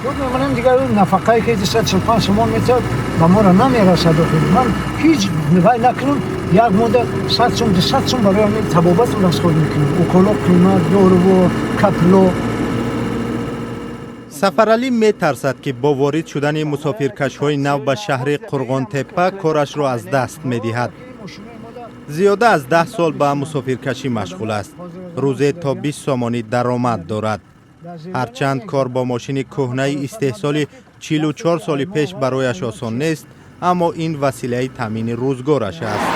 Мемонем, дигар нафақае ки 245 сомон метиҳад, ба моро намерасад. Ман ҳеҷ вай накунам, як мудда 100 сум, 200 сум барои ҳамин табобатам расход мекунам. Уколо қимат, доруву капло. Сафаралӣ метарсад, ки бо ворид шудани мусофиркашҳои нав ба шаҳри Қурғонтеппа корашро аз даст медиҳад. Зиёда аз 10 сол ба мусофиркашӣ машғул аст. Рӯзе то 20 сомонӣ даромад дорад. Ҳарчанд кор бо мошини кӯҳнаи истеҳсоли 44 соли пеш барояш осон нест, аммо ин василаи таъмини рӯзгораш аст.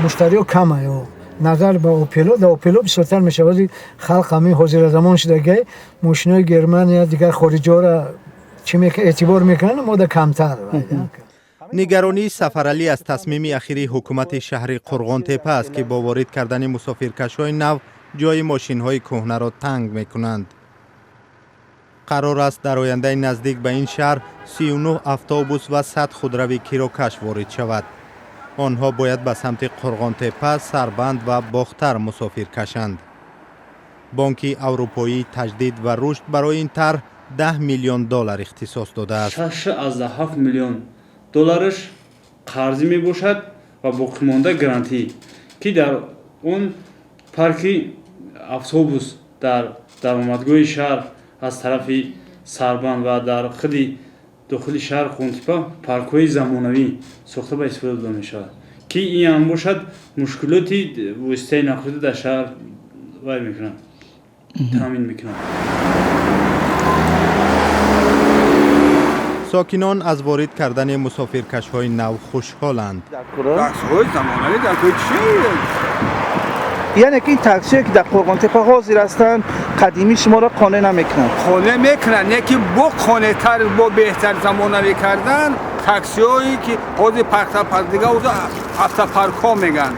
Муштариҳо камай назар ба Опело. Да Опело бисёртар мешавад. Халқ ҳамин ҳозиразамон шудагай, мошинои Германия, дигар хориҷиҳоро чӣ эътибор мекунанд, мо да камтар. Нигаронии Сафаралӣ аз тасмими ахири ҳукумати шаҳри Қурғонтеппа аст, ки бо ворид кардани мусофиркашҳои нав ҷои мошинҳои кӯҳнаро танг мекунанд. Қарор аст, дар ояндаи наздик ба ин шаҳр 39 автобус ва 100 худрави кирокаш ворид шавад. Онҳо бояд ба самти Қурғонтеппа, Сарбанд ва Бохтар мусофир кашанд. Бонки Аврупоии таҷдид ва рушд барои ин тарҳ 10 миллион доллар ихтисос додааст. 6,7 миллион доллараш қарзӣ мебошад ва боқимонда грантӣ, ки дар он парки автобус дар даромадгоҳи шаҳр аз тарафи Сарбанд ва дар худи дохили шаҳр Қурғонтеппа паркҳои замонавӣ сохта ба истифода дода мешавад, ки ин ҳам бошад, мушкилоти воситаи нақлиёти дар шаҳр вай мекунад, таъмин мекунад. Сокинон аз ворид кардани мусофиркашҳои нав хушҳоланд. Таксиҳои замонавӣ дар кӯи чи? Яъне ки ин таксиҳое, ки дар Қурғонтеппа ҳозир ҳастанд, қадимӣ шуморо қонеъ намекунанд? Қонеъ мекунанд, не ки бо қонеътар, бо беҳтар замонавӣ кардан таксиҳое, ки ҳозир парктапарк, дига автопаркҳо мегӯянд.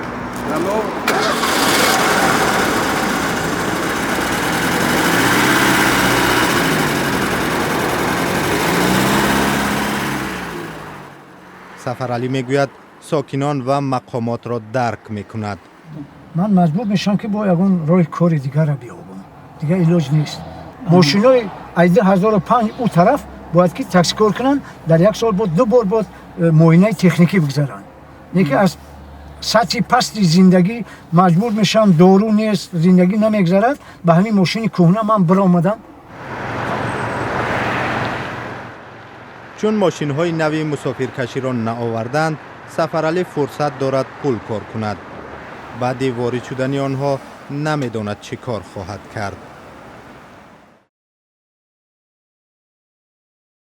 Сафаралӣ мегӯяд, сокинон ва мақомотро дарк мекунад. Ман маҷбур мешавам, ки бо ягон роҳи кори дигарро биёбам, дигар илоҷ нест. Мошинои аз 2005 ӯ тараф бояд ки таксикор кунанд, дар як сол бо ду бор бояд муоинаи техникӣ бигзаранд. Не ки аз сатҳи пасти зиндагӣ маҷбур мешавам, дору нест, зиндагӣ намегзарад. Ба ҳамин мошини кӯҳна ман биромадам. Чун мошинҳои нави мусофиркаширо наоварданд, Сафаралӣ фурсат дорад пул кор кунад. Баъди ворид шудани онҳо намедонад, чӣ кор хоҳад кард.